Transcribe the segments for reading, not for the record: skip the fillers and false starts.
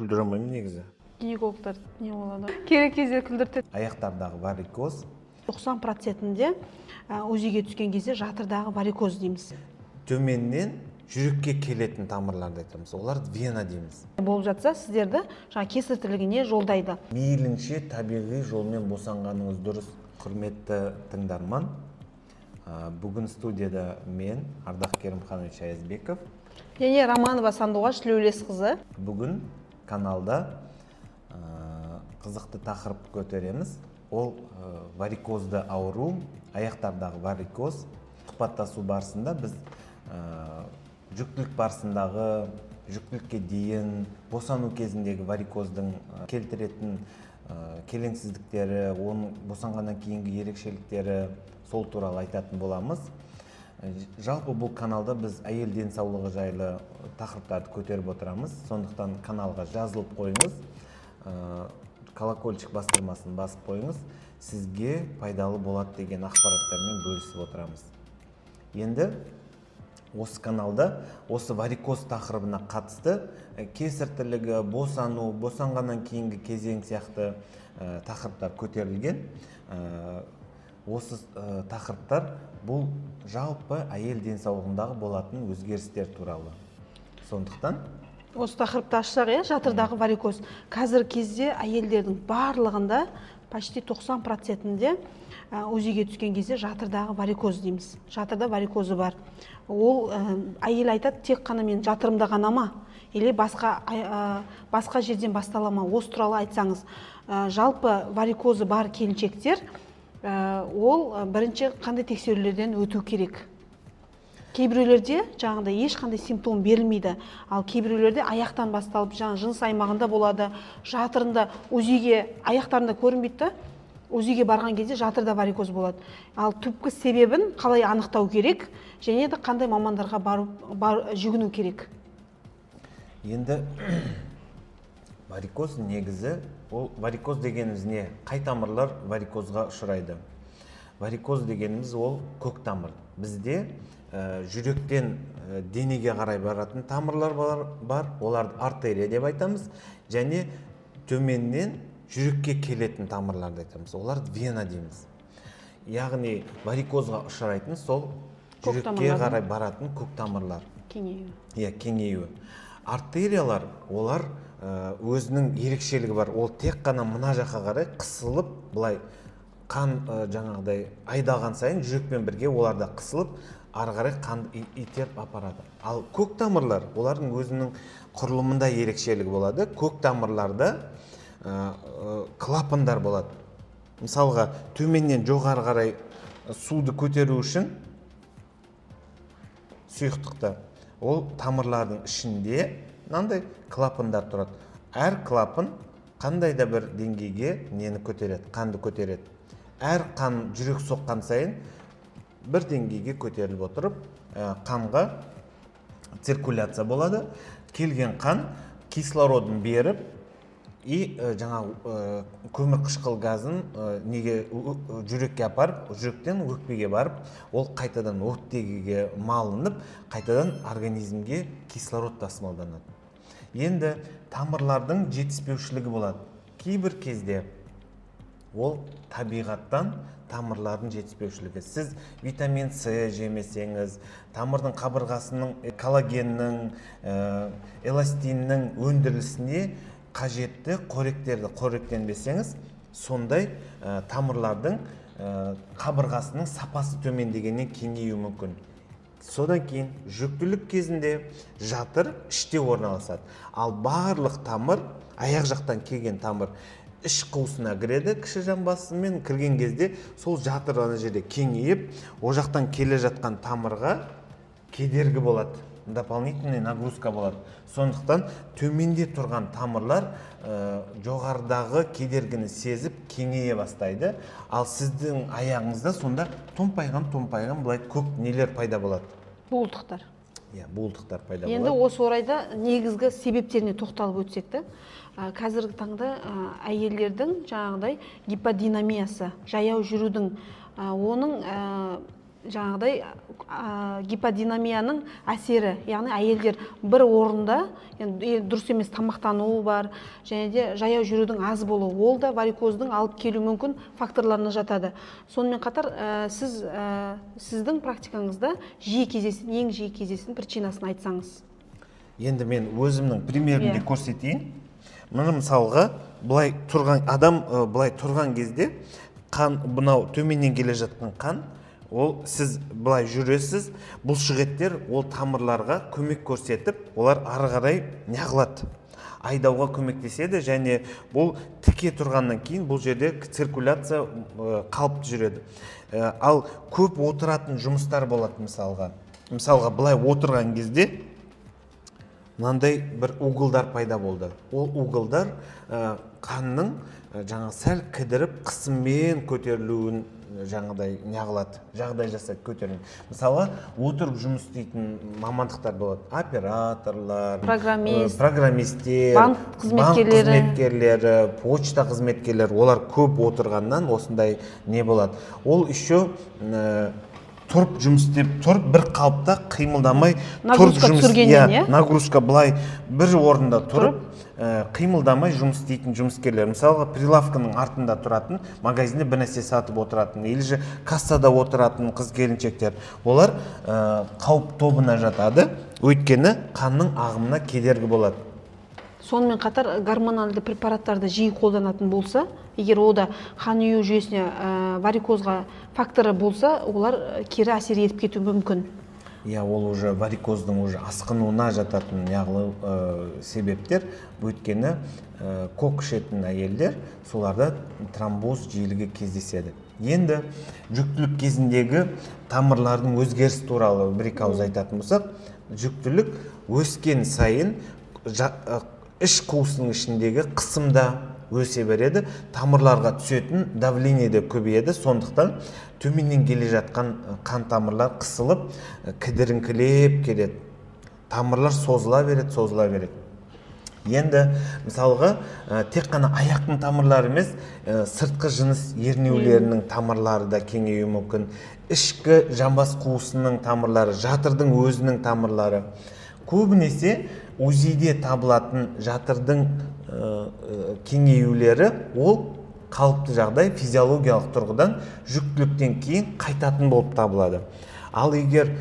Күлдіре алмаймын негізі. Гинекологтар не болады, керек кезде күлдіртеді. Аяқтардағы варикоз. 90%-інде УЗИ-ге түскен кезде жатырдағы варикоз дейміз. Төменнен жүрекке келетін тамырларды айтамыз, оларды вена дейміз. Болып жатса, сіздерді жаңа кесір тілігіне жолдайды. Мейлінше табиғи жолмен босанғаныңыз дұрыс. Құрметті тыңдарман, бүгін студияда мен, Ардақ Керімханович Аязбеков, және Романова Сандуғаш Тілеулесқызы. Бүгін каналда қызықты тақырып көтереміз. Ол варикозды ауру, аяқтардағы варикоз. Сұхбаттасу барысында біз жүктілік барысындағы, жүктілікке дейін, босану кезіндегі варикоздың келтіретін келеңсіздіктері, оның босанғаннан кейінгі ерекшеліктері, сол туралы айтатын боламыз. Жалпы бұл каналда біз әйел денсаулығы жайлы тақырыптарды көтеріп отырамыз. Сондықтан каналға жазылып қойыңыз, колокольчик бастырмасын басып қойыңыз. Сізге пайдалы болады деген ақпараттармен бөлісіп отырамыз. Енді осы каналда осы варикоз тақырыбына қатысты кесір тілігі, босану, босанғаннан кейінгі кезең сияқты тақырыптар көтерілген. Осы тақырыптар бұл жалпы әйел денсаулығындағы болатын өзгерістер туралы. Сондықтан осы тақырыпты ашсақ, иә, жатырдағы варикоз қазіргі кезде әйелдердің барлығында, почти 90%-інде УЗИ-ге түскен кезде жатырдағы варикоз дейміз. Жатырда варикозы бар. Ол әйел айтады: тек қана мен жатырымда ғана ма или басқа жерден бастала ма? Осы туралы айтсаңыз. Жалпы варикозы бар келіншектер ол бірінші қандай тексерулерден өту керек? Кейбіреулерде жаңағыдай ешқандай симптом берілмейді, ал кейбіреулерде аяқтан басталып, жаңа жыныс аймағында болады, жатырында, УЗИ-ге аяқтарында көрінбейді да, УЗИ-ге барған кезде жатырда варикоз болады. Ал түпкі себебін қалай анықтау керек және де қандай мамандарға барып жүгіну керек? Енді варикоз негізі, ол варикоз дегеніміз не? Қай тамырлар варикозға ұшырайды? Варикоз дегеніміз ол көк тамыр. Бізде жүректен денеге қарай баратын тамырлар бар, оларды артерия деп айтамыз, және төменнен жүрекке келетін тамырларды айтамыз, оларды вена дейміз. Яғни варикозға ұшырайтын сол көк жүрекке тамырлардың қарай баратын көк тамырлар кеңеюі. Иә, кеңеюі. Артериялар, олар өзінің ерекшелігі бар. Ол тек қана мына жаққа қарай қысылып, былай қан жаңағыдай айдалған сайын жүрекпен бірге олар да қысылып, ары қарай қанды итеріп апарады. Ал көк тамырлар, олардың өзінің құрылымында ерекшелігі болады. Көк тамырларда клапандар болады. Мысалға, төменнен жоғары қарай суды көтеру үшін, сұйықтықты, ол тамырлардың ішінде мынандай клапандар тұрады. Әр клапан қандай да бір деңгейге нені көтереді? Қанды көтереді. Әр қан жүрек соққан сайын бір деңгейге көтеріліп отырып, қанға циркуляция болады. Келген қан кислородын беріп и жаңағы көмірқышқыл газын неге, жүрекке апарып, жүректен өкпеге барып, ол қайтадан оттегіге малынып, қайтадан организмге кислород тасымалданады. Енді тамырлардың жетіспеушілігі болады кейбір кезде. Ол табиғаттан тамырлардың жетіспеушілігі. Сіз витамин С жемесеңіз, тамырдың қабырғасының коллагеннің, эластиннің өндірілісіне қажетті қоректерді қоректенбесеңіз, сондай тамырлардың қабырғасының сапасы төмендегеннен кеңеюі мүмкін. Содан кейін жүктілік кезінде жатыр іште орналасады, ал барлық тамыр, аяқ жақтан келген тамыр іш қуысына кіреді. Кіші жамбасымен кірген кезде сол жатыр ана жерде кеңейіп, ол жақтан келе жатқан тамырға кедергі болады, дополнительный нагрузка болады. Сондықтан төменде тұрған тамырлар жоғарыдағы кедергіні сезіп, кеңейе бастайды. Ал сіздің аяғыңызда сонда томпайған томпайған былай көк нелер пайда болады. Буылтықтар. Иә, буылтықтар пайда Енді болады. осы орайда негізгі себептеріне тоқталып өтсек та. Қазіргі таңда әйелдердің жаңағыдай гиподинамиясы, жаяу жүрудің, оның Жаңағыдай гиподинамияның әсері, яғни әйелдер бір орында, енді дұрыс емес тамақтануы бар және де жаяу жүрудің аз болуы, ол да варикоздың алып келуі мүмкін факторларына жатады. Сонымен қатар сіздің практикаңызда жиі кездесетін, ең жиі кездесетін причинасын айтсаңыз. Енді мен өзімнің примерімде көрсетейін. Міне, мысалға, былай тұрған адам, былай тұрған кезде қан, мынау төменнен келе жатқан қан, ол сіз былай жүресіз, бұлшықеттер ол тамырларға көмек көрсетіп, олар ары қарай неғылады, айдауға көмектеседі. Және бұл тіке тұрғаннан кейін бұл жерде циркуляция қалыпты жүреді. Ал көп отыратын жұмыстар болады, мысалға былай отырған кезде мынандай бір уголдар пайда болды. Ол уголдар қанның жаңа сәл кідіріп, қысыммен көтерілуін жаңағыдай неғылады, жағдай жасайды көтеру. Мысалы, отырып жұмыс істейтін мамандықтар болады: операторлар, программист, программисттер, банк қызметкерлері. Банк қызметкерлері, почта қызметкерлері. Олар көп отырғаннан осындай не болады. Ол еще тұрып жұмыс істеп, тұрып, бір қалыпта қимылдамай тұрып Нагрузка жұмыс түсіргеннен, иә, иә? Нагрузка, былай бір орында тұрып, қимылдамай жұмыс істейтін жұмыскерлер. Мысалға, прилавканың артында тұратын, магазинде бір нәрсе сатып отыратын или же кассада отыратын қыз келіншектер, олар қауіп тобына жатады, өйткені қанның ағымына кедергі болады. Сонымен қатар гормоналды препараттарды жиі қолданатын болса, егер ол да қан ұю жүйесіне варикозға факторы болса, олар кері әсер етіп кетуі мүмкін. Иә, ол уже варикоздың уже асқынуына жататын яғни себептер, өйткені кок ішетін әйелдер, соларда тромбоз жиілігі кездеседі. Енді жүктілік кезіндегі тамырлардың өзгерісі туралы бір екі ауыз айтатын болсақ, жүктілік өскен сайын іш қуысының ішіндегі қысым да өсе береді, тамырларға түсетін давление де көбейеді. Сондықтан төменнен келе жатқан қан тамырлар қысылып, кідіріңкілеп келеді, тамырлар созыла береді, созыла береді. Енді мысалға, тек қана аяқтың тамырлары емес, сыртқы жыныс ернеулерінің тамырлары да кеңеюі мүмкін, ішкі жамбас қуысының тамырлары, жатырдың өзінің тамырлары. Көбінесе УЗИде табылатын жатырдың кеңеюлері, ол қалыпты жағдай, физиологиялық тұрғыдан жүктіліктен кейін қайтатын болып табылады. Ал егер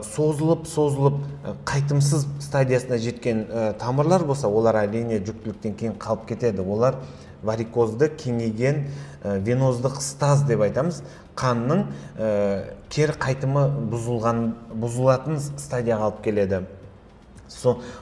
созылып созылып қайтымсыз стадиясына жеткен тамырлар болса, олар, әрине, жүктіліктен кейін қалып кетеді. Олар варикозды кеңейген веноздық стаз деп айтамыз, қанның кері қайтымы бұзылған, бұзылатын стадияға алып келеді.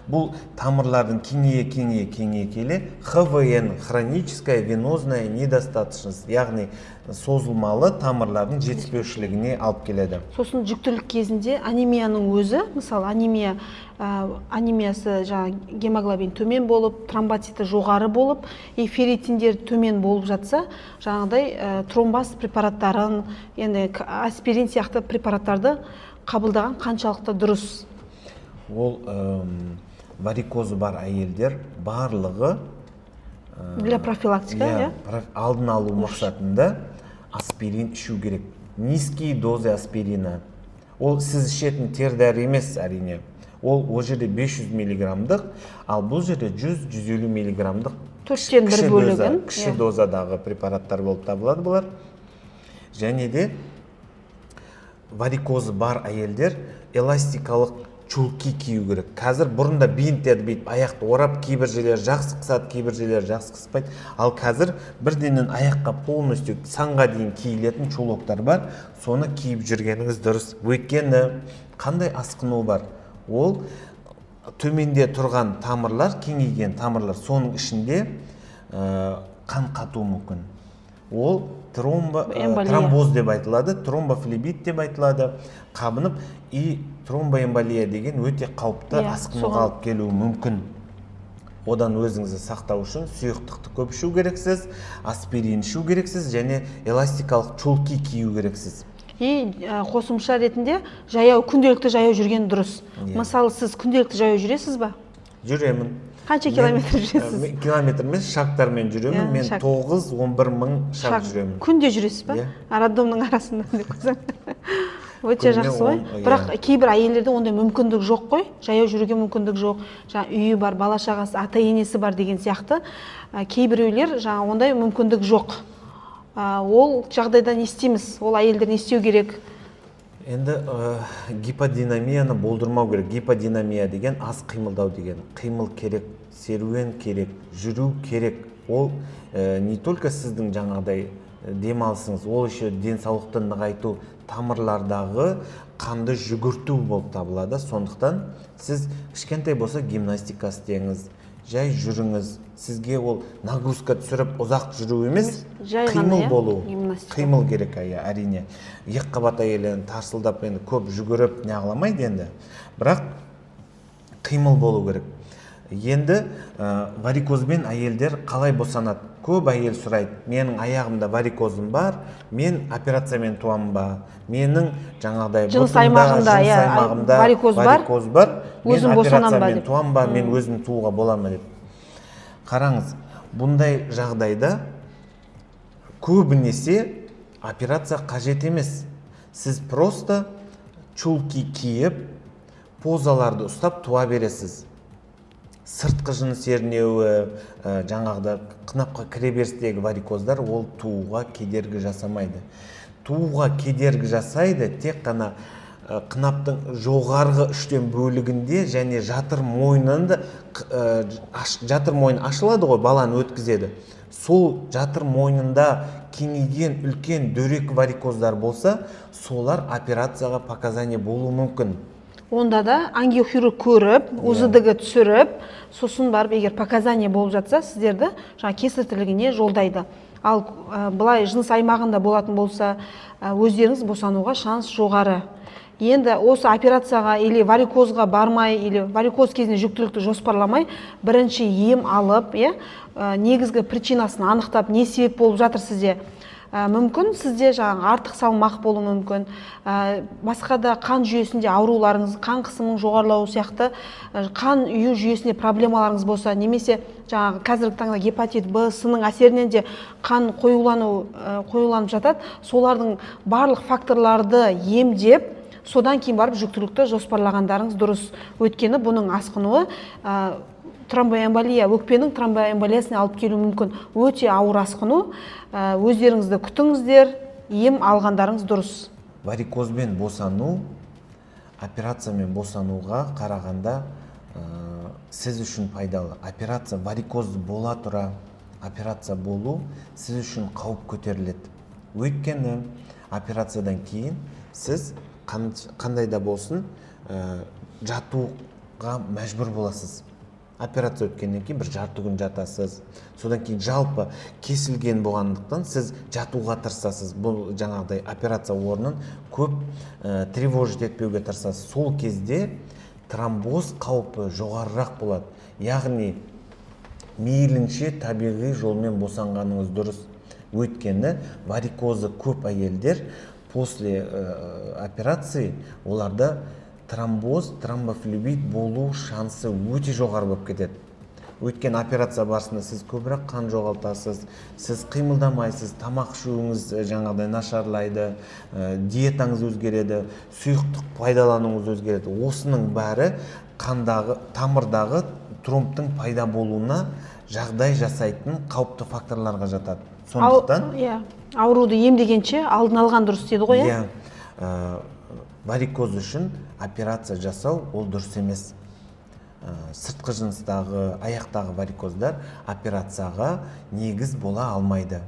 Бұл тамырлардың кеңейе, кеңейе, кеңейе келе ХВН, хроническая венозная недостаточность, яғни созылмалы тамырлардың жетіспеушілігіне алып келеді. Сосын жүктілік кезінде анемияның өзі, мысалы, анемия, анемиясы жаңа гемоглобин төмен болып, тромбоциті жоғары болып и ферритиндер төмен болып жатса, жаңағыдай тромбоз препараттарын, енді аспирин сияқты препараттарды қабылдаған қаншалықты дұрыс? Ол варикозы бар әйелдер барлығы Для профилактика, иә, иә? Алдын алу мақсатында аспирин ішу керек, низкие дозы аспирина. Ол сіз ішетін тер дәрі емес, әрине. Ол жерде 500 миллиграммдық, ал бұл жерде 100-150 миллиграммдық Төрттен бір кіші доза, бөлігін, кіші дозадағы препараттар болып табылады бұлар. Және де варикозы бар әйелдер эластикалық чулки кию керек қазір. Бұрында бинттерді бүйтіп аяқты орап, кейбір жерлері жақсы қысады, кейбір жерлері жақсы қыспайды. Ал қазір бірденен аяққа полностью санға дейін киілетін чулоктар бар, соны киіп жүргеніңіз дұрыс. Өйткені қандай асқыну бар? Ол төменде тұрған тамырлар, кеңейген тамырлар, соның ішінде қан қатуы мүмкін. Ол Эмболия. тромбоз деп айтылады, тромбофлебит деп айтылады, қабынып, и тромбоэмболия деген өте қауіпті асқынуға алып келуі мүмкін. Одан өзіңізді сақтау үшін сұйықтықты көп ішу керексіз, аспирин ішу керексіз және эластикалық чулки кию керексіз. И қосымша ретінде жаяу, күнделікті жаяу жүрген дұрыс. Иә. Мысалы, сіз күнделікті жаяу жүресіз ба? Жүремін. Қанша километр жүресіз? Мен километр емес, шагтармен жүремін. Иә, мен шаг. 9-11 мың шаг жүремін. Күнде жүресіз ба? Иә. А, роддомның арасында деп қойсаң. Өте Күніне жақсы ғой. 10, иә. Бірақ кейбір әйелдерде ондай мүмкіндік жоқ қой, жаяу жүруге мүмкіндік жоқ, жаңа үйі бар, бала шағасы, ата енесі бар деген сияқты. Кейбіреулер жаңа ондай мүмкіндік жоқ. Ол жағдайда не істейміз, ол әйелдер не істеу керек? Енді гиподинамияны болдырмау керек. Гиподинамия деген аз қимылдау деген. Қимыл керек, серуен керек, жүру керек. Ол не только сіздің жаңағыдай демалысыңыз, ол еще денсаулықты нығайту, тамырлардағы қанды жүгірту болып табылады. Сондықтан сіз кішкентай болса гимнастика істеңіз, жай жүріңіз. Сізге ол нагрузка түсіріп ұзақ жүру емес, Жай ғана, қимыл иә, болу. Гимнастика. Қимыл керек, иә, әрине. Екі қабат әйел енді тарсылдап енді көп жүгіріп неғыламайды енді. Бірақ қимыл болу керек. Енді варикозбен әйелдер қалай босанады? Көп әйел сұрайды: менің аяғымда варикозым бар, мен операциямен туамын ба? Менің жаңағыдай Жыныс бұтымда, аймағында, жыныс иә, аймағымда варикоз бар. Варикоз бар, мен Өзім босанамын ба операциямен деп. Туамын ба, мен өзім тууға бола ма деп. Қараңыз, бұндай жағдайда көбінесе операция қажет емес. Сіз просто чулки киіп, позаларды ұстап туа бересіз. Сыртқы жыныс ернеуі, жаңағыда қынапқа кіреберістегі варикоздар ол тууға кедергі жасамайды. Тууға кедергі жасайды тек қана қынаптың жоғарғы үштен бөлігінде және жатыр мойнында, жатыр мойны ашылады ғой, баланы өткізеді. Сол жатыр мойнында кеңейген үлкен дөрекі варикоздар болса, солар операцияға показания болуы мүмкін. Онда да ангиохирург көріп, УЗД түсіріп, сосын барып, егер показания болып жатса, сіздерді жаңа кесар тілігіне жолдайды. Ал былай жыныс аймағында болатын болса, өздеріңіз босануға шанс жоғары. Енді осы операцияға или варикозға бармай, или варикоз кезінде жүктілікті жоспарламай, бірінші ем алып, иә, негізгі причинасын анықтап, не себеп болып жатыр сізде. Мүмкін сізде жаңағы артық салмақ болуы мүмкін, басқа да қан жүйесінде ауруларыңыз, қан қысымының жоғарылауы сияқты, қан ұю жүйесінде проблемаларыңыз болса, немесе жаңағы қазіргі таңда гепатит Б, С-ның әсерінен де қан қоюланып жатады. Солардың барлық факторларды емдеп, содан кейін барып жүктілікті жоспарлағандарыңыз дұрыс. Өйткені бұның асқынуы тромбоэмболия, өкпенің тромбоэмболиясына алып келуі мүмкін. Өте ауыр асқыну. Өздеріңізді күтіңіздер, ем алғандарыңыз дұрыс. Варикозбен босану операциямен босануға қарағанда сіз үшін пайдалы. Операция варикоз бола тұра операция болу сіз үшін қауіп көтеріледі. Өйткені операциядан кейін сіз қандай да болсын жатуға мәжбүр боласыз. Операция өткеннен кейін бір жарты күн жатасыз. Содан кейін жалпы кесілген болғандықтан сіз жатуға тырысасыз. Бұл жаңағыдай операция орнын көп тревожить етпеуге тырысасыз. Сол кезде тромбоз қаупі жоғарырақ болады. Яғни мейлінше табиғи жолмен босанғаныңыз дұрыс. Өйткені варикозы көп әйелдер после операции оларда тромбоз, тромбофлебит болу шансы өте жоғары болып кетеді. Өйткені операция барысында сіз көбірек қан жоғалтасыз, сіз қимылдамайсыз, тамақ ішуіңіз жаңағыдай нашарлайды, диетаңыз өзгереді, сұйықтық пайдалануыңыз өзгереді. Осының бәрі қандағы, тамырдағы тромбтың пайда болуына жағдай жасайтын қауіпті факторларға жатады. Сондықтан Иә, ауруды емдегенше алдын алған дұрыс дейді ғой, иә? Иә, варикоз үшін операция жасау ол дұрыс емес. Сыртқы жыныстағы, аяқтағы варикоздар операцияға негіз бола алмайды.